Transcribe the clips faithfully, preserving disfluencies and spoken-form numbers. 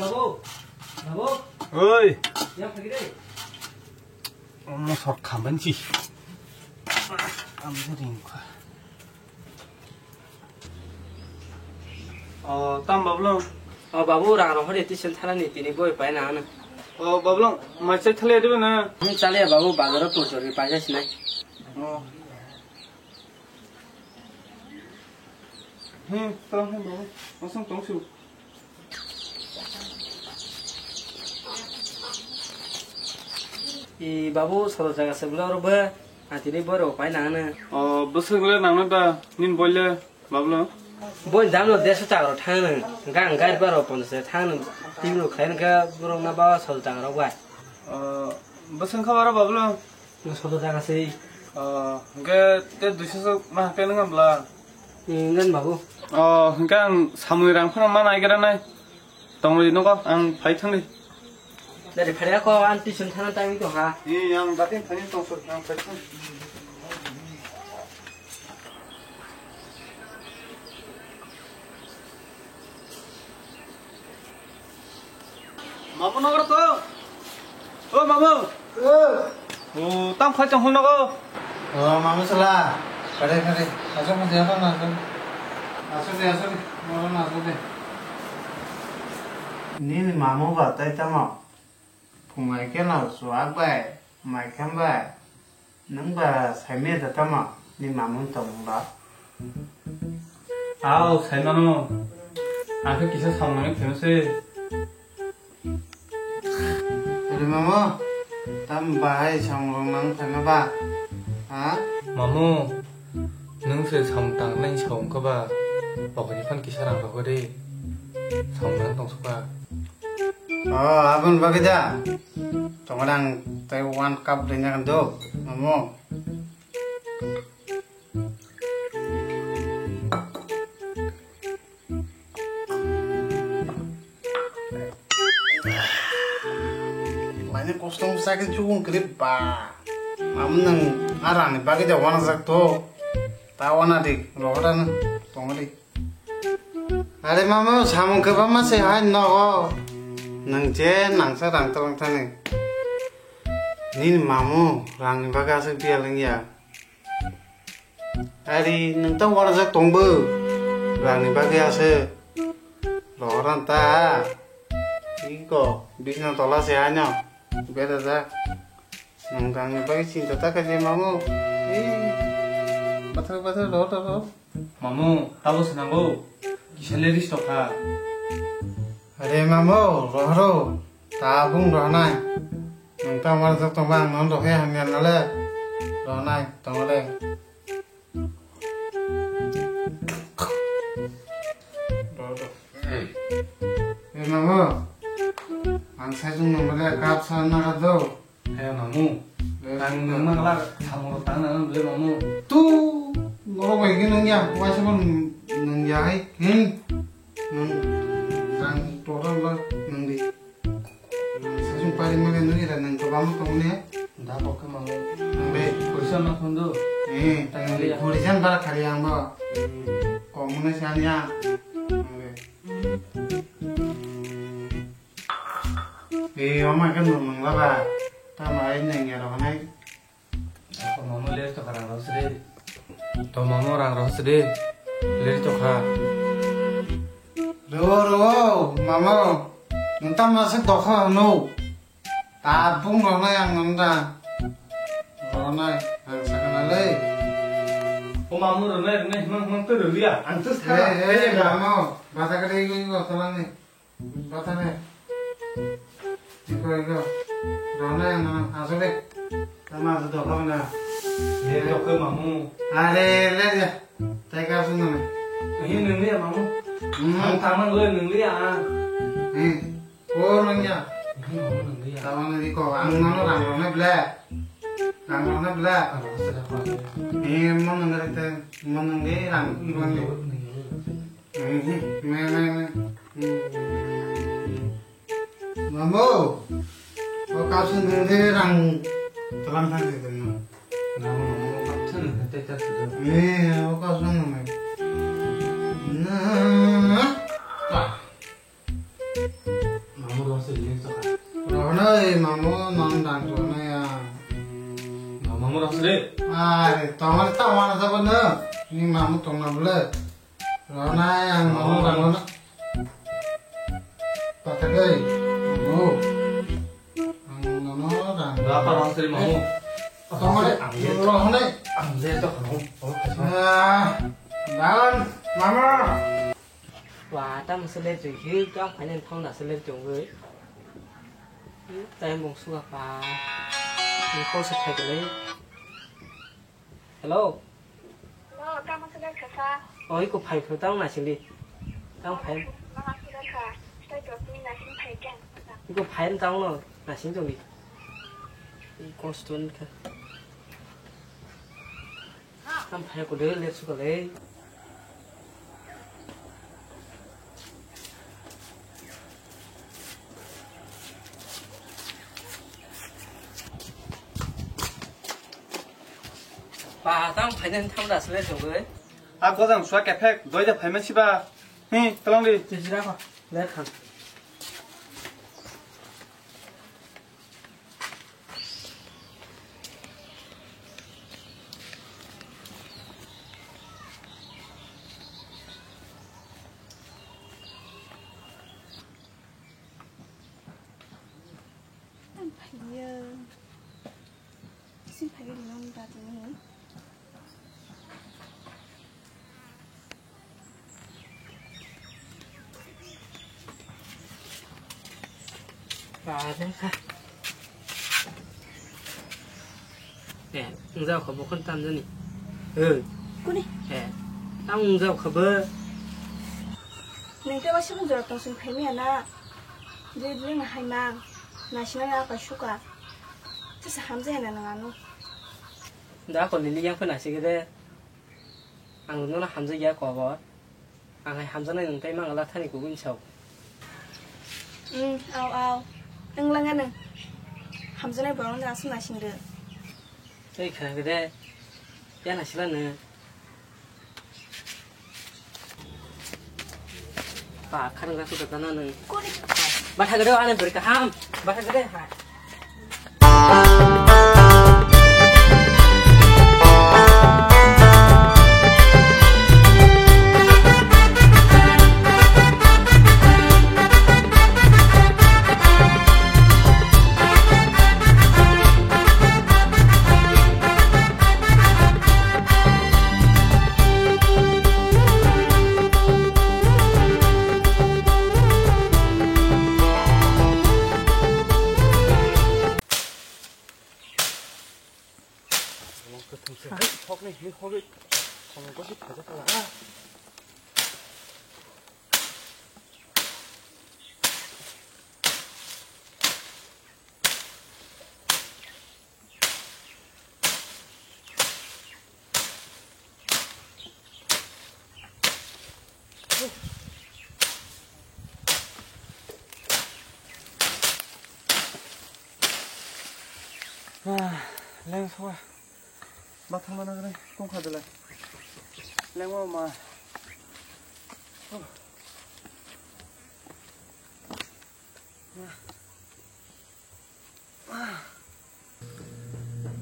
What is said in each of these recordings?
Babu, babu, oi. Yang pergi deh. Omo sok khamban si. Am ring kha. O, tam Bablong. O, babu, rang rohor eti sen thalani tini boi pai na ano. O, Bablong, mai chai thalia diba na? Hmm, chalia, babu, bazaro pochori pai jai sinai. O. Hmm, tong, hmm, Babu. Osong tong su. I, babu, soro jaga se bula oro ba. Atini boro pai na ano. O, bwswk le nang na da, nin boile. Bablo? Bo jano deso chakro thang nang, gang gari baro ponse thang nang, tibro khlai nang khe borok na ba sol chakro bai. O, bwswng kha oro Bablo? No sodo jaga sei. O, hwnkhe te duiso sok ma khe nang bla? Ngan babu. O, hwnkhe ang samui rang phano ma nai gra nai. Tongri nogo ang phai thangri. Dari phai ako ang tuition thana time to ha. Ni yang dating thani tong sur ang phai thang. Mamu nogo to. O mamu. O. O, tang phai tong hwn nogo. O, mamu sala. Kare, kare. Asok, asok, asok, asok. Asok de, asok de. Oro na asok de. Nini mamu ba tai tamo? Phungai khe no chuak bai, mai kham bai. Nwng ba saimaya da tamo? Ni mamu tong ba? Ao, saimano. Ang khe kisa samung nangwi phaino se. Rimamo, tam bahai samung rok nang phaima ba? Ha? Mamu, nwng se samung tangnai sa wngkha ba? Pokoni phan kisa rang rok di. Samung nang tong sukha. Oh, abon bagwi da. Tongo dang tei one cup ringa kan do. Mamu. Laini kosong sakhe chubung krip ba. Mamu nang arani bagwi da wana jak to. Ta wana dik rohodan tongri. Are mamu samung kwbangma se hai nogo. Nang je nangsa rang tolong thani. Nini mamu rangni bagwi aswk biyal wngya. Ari nwng tang warajak tongbo. Rangni bagwi aswk. Rohoran ta. Iko bisna tola se haino. Berajak. Nwng rangni bagwi chinta ta khaidi mamu. Ei. Bathar bathar rohor rohor. Mamu, tabo swnango. Kisa le risto kha. Are mamu, rohoro. Tabung rohnai. Nwng ta mar jok tongba ang non rohe hamya nale. Rohnai, tongole. Rohoro. E mamu. Ang sai jung nang bale kap sa na do. He mamu, ang nwng mangla samung rok tang nang le mamu. Tu, norok bai khe nung ya, waisa bo nung ya hai, hmm, nung rang total ba nung di. Sasung pari mane nung ira nung kobam tong ne. Da bokhe mamu. Nung be. Kuisa ma khundu. Eh, tang nung be. Kuisa bara khari ang ba. Komune sanya. Nung be. Ee, omo khe nwng nangla ba? Tamo ai nangya rok hinai. Ako mamo ler tokha rang rok sidi. To mamo rang rok sidi. Ler tokha. Rw, rw, mamo. Nwng tamo se dokha hwno. Tabung rwnai ang nwng da. Rwnai, ang sakha na le. O mamo rwnai, rwnai, himang, himang to rwliya. Ang to sakha. Hey, hey, mamo. Bata kade igwi go tolani. Bata ne. Iko, iko. Rona yang nana aso de. Tama aso do kau na. Ye do ke mamu. Are le ya. Tai ka sun na. Ini nungli ya mamu. Hmm. Ang tamang lo nungli ya. Hmm. Ko nangya. Tabang di ko, ang nono rang rone ble. Rang rone ble. Eh, mo nangre te, mo nangre rang rone. Hmm, me, me, me. Hmm. Mamu, o kapsa nangre rang talam thang de no. Mamu, mamu, kapsa nangre te ta. Eh, o kapsa nangre. Na, pa. Mamu rosri ni to ka. Rohna e mamu non dan rohna ya. Mamu rosri. Ai, tomar ta wana sabo na. Ni mamu tongna bole. Rohna ya mamu dan rohna. Patagai. Mamu. Ang nono dan. Rapa rosri mamu. Tomar rohna. Ang le to kamu. Ah, dan mamu. Wa, tamo se le chwng hi, tamo phainani thangna se le chwng wi. Time bong suga pa. Ni call se khai le. Hello. Hello, tamo se le kha sa? O, iko phai phai tamo na sili. Tamo phai. Mama se le kha. Tai to ni na sin phai kya. Iko phai tamo no na sin chwng di. I call stone kha. Tamo phai ko de le suga le. Ba, tamo phainani thangna se le chwng wi. A gojang sua kephek, doi da phaima siba. Hi, tolong di. Tijra kho, le khang. Ang phaiya. Sing phaiya ni nong da tong ni. Ba, dong sa. Eh, wng jao kha bo khon tam jani. Eh. Kuni? Eh, ang wng jao kha bo. Neng tei waisa mung jora tong sung phai maya na. Dui dui na hai mang. Na sina ya ka shuka. Tesa hamjai na nang ano. Da ko lili yang pha na sigi de. Ang nono hamjai ya ko bo. Ang hai hamjaknai nwng tei mangala thani kubui ni sao. Hmm, au, au. Nwng langa nwng. Hamjaknai borok no aswk naising rw. Tei khna khe de. Ya naisila nwng. Ba, kharang jak suda jana nwng. Kori. Ba, thagre, ane beri kaham. Ba, thagre, ha. Samung kwthwng se hai thokni hini hogwi samung gosi phaijak kala. Ah, leng soa. Bathang mana kene kung kha dela. Leng ma.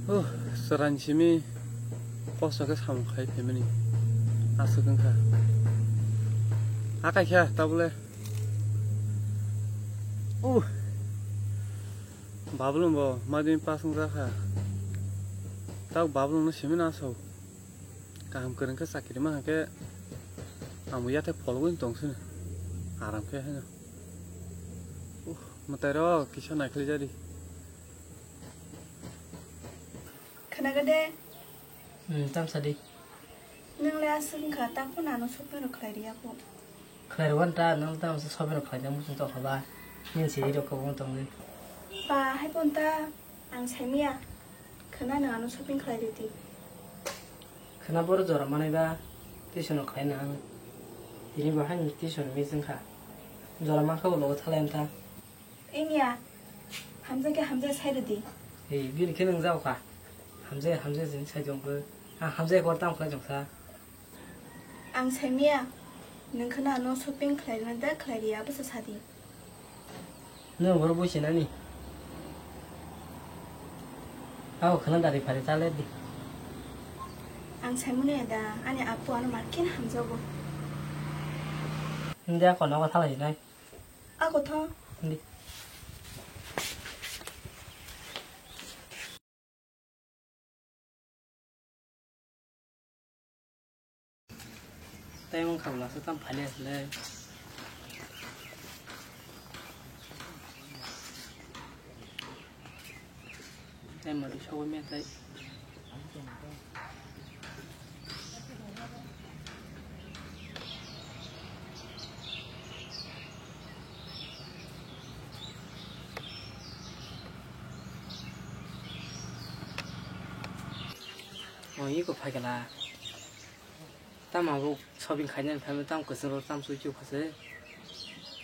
Oh, chwraini simi kosto khe samung khai phaimani aswk wngkha. Akai kha tabule. Uh, Babulung bo madin pass wngjakha. Tabuk Babulung no simi no aswk. Kaham kwrwng khe chakiri mankha khe ang bo yathai phologwi tong sini. Aram khe haino. Uh, mwtai rok kisa naikhwlai jadi. Khwnaga de? Hmm, tamsa di. Nwng le aswk wngkha, ta phano ano shopping rok khlai riya kho. Khlai rwani ta, nwng tamo se shopping rok khlai nang muchung tongkha ba? Nini se rok kobong tongwi. Ba, hai phone ta ang saimaya. Khwna nwng ano shopping khlai rwdi. Khwna boro jora manai ba, tuition rok khlai nang. Tini bo hai tuition miss wngkha. Jora mankha bo logo thalai wngkha. Enya, hamjai khe hamjai sai rwdi. Ei, bini khe nwng jao kha. Hamjai, hamjai jeng sai jong bo. Ang hamjai kor tam khlai jong kha. Ang saimaya, nwng khwna ano shopping khlai rwna da khlai rwya, abo se sadi. Nwng boro buisinani. Abo khwna dari phari ta le di. Ang saimani da, ani apu ano markin hamjago. Hindi ako nogo thalai nai. Ako tho. Hindi. Tei wng kha bwlasa tamo phali asle. Tei mwrwi sogwi mia tei. Oh, iko phaikala. Tamo bo shopping khainani phaima tamo kwchwng rok tamo sui chuk kha se.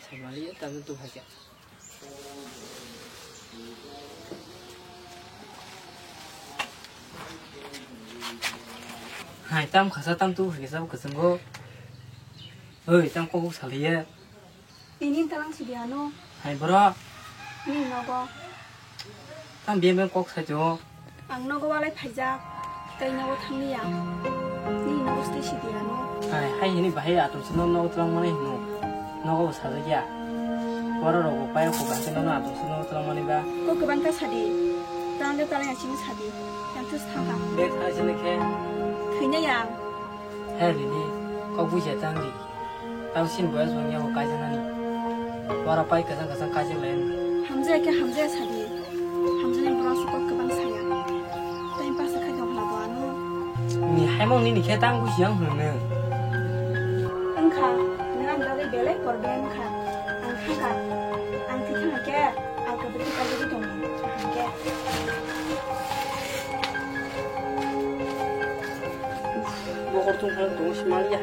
Samali tamo tu phaikha. Hai, tam khasa, tam tu hai kisa bo kwchwngo. Oi, tam kok buk saliya. Tini talang sidi ano. Hai, bro. Ni nogo. Tam bem bem kok sai jo. Ang nogo walai phaijak. Tei nogo thangni ya. Ni nogo stay sidi ano. Hai, hai, hini bahai atom sino nogo tlang mani hino. Nogo bo sajak ya. Borok rok bo pai ko ba khe nono atom sino tlang mani ba. Ko kwbang ta sadi. Tang de tala ya sini sadi. Yang thus thang ka. De thai sini khe. Thwina ya. He rini. Kok buja tang di. Tang sin boya jong ya ko kaisa nani. Bora pai kasang kasang kaisa len. Hamjaya khe hamjaya sadi. Hamjaknai borok aswk kok kwbang saya. Time pass kha tong khna bo ano. Ni haimung nini khe tang buji ang hwnwi. Wngkha, nwng ang bagwi belai problem wngkha. Ang thangkha. Ang thwi thangkha khe, ang kwbwtwi kaijakgwi tongo. Hwnkhe. Bokhor tongphang tong si maliya.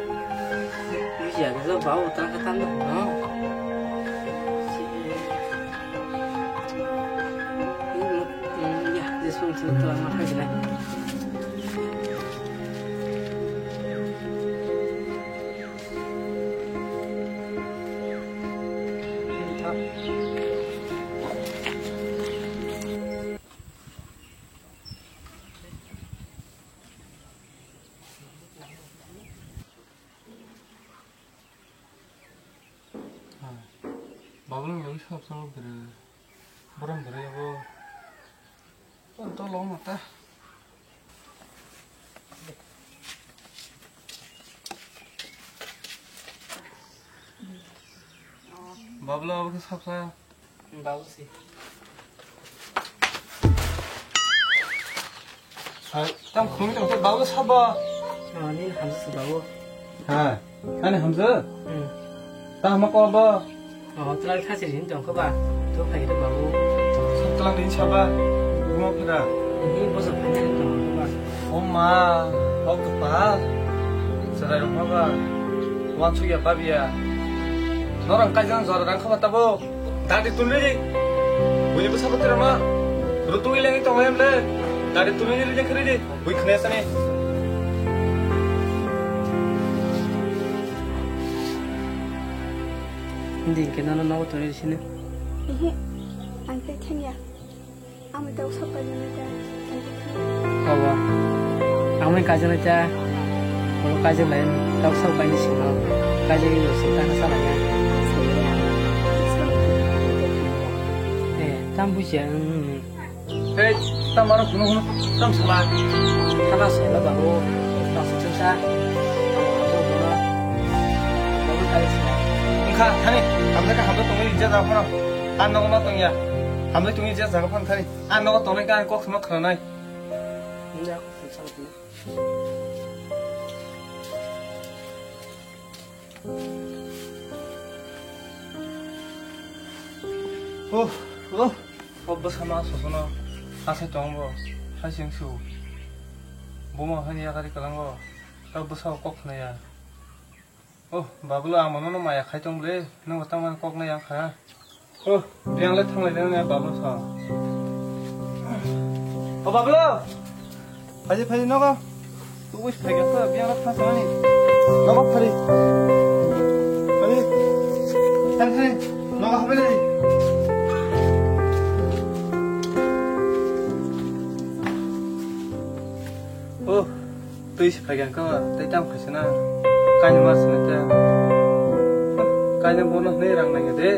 Bujiya khe ba o tang kha tang no. Ya, jesung sung tong ma kha gina. Babolong yogwi sap sap bwrwi. Borom bwrwi abo. Tol tol mata. Babolong abo khe sap sap. Babu si. Hai, tam khulumwi tong khe babu sabo. Oh, nini hamjak si babu. Ha, ani hamjak? Hmm. Ta hama ko bo? Oh, twlang thasi rin tong khe ba. To phai khe babu. Sab twlang rin saba. Gumo phira. Ni bosa phai na tong khe ba. O ma, o kwpal. Chwrai rok ma ba. Wansuk ya babiya. Norang kaijang jora rang khe ba tabo. Dadi tunridi. Buini bwsa bwtwrama. Rutui lengi tongo emle. Dadi tunridi, ridi khiridi. Bui khne sani. Hindi ke nono nogo tonridi sini. Ehe. Ang tei thengya. Amai tei usap kaijak nai ta, kaijak kha. Obo. Amai kaijak nai ta. Obo kaijak lai, ta usap kaini simo. Kaijak ni sing ta kasa lai ya. Ang sini ya. Eh, tam buji ya. Hmm. Hei, tam maro kuno kuno, tam sala. Kana sala babu, tam sala. Tam sala. Babu kaijak sala. Engkha, thani, hamle ka hamle tongwi ija da kono. An nogo ma tongya. Hamle tongwi ija jaga phang thani. Ang nogo tongnai khe ang kok sama khwnanai. Oh, oh, oh, bwsano sosono asai tongo, hai sing su. Buma hani yakari kalango, ta bwsao kok khnaya. Oh, Bablu, ang mano no maya khai tong ble, nang tang man kok na yang kha. Oh, yang le thang lai nang ya Bablu sa. Oh, Bablu! Phaidi, phaidi, nogo. Tu wis phai gasa, biang rak thasa ni. Nogo phari. Phari. Thang thang. Nogo habai lai. Oh, tui si phai gasa, tei tam khaisa na. Kaini mas na ta. Kaini bono nei rang nang de.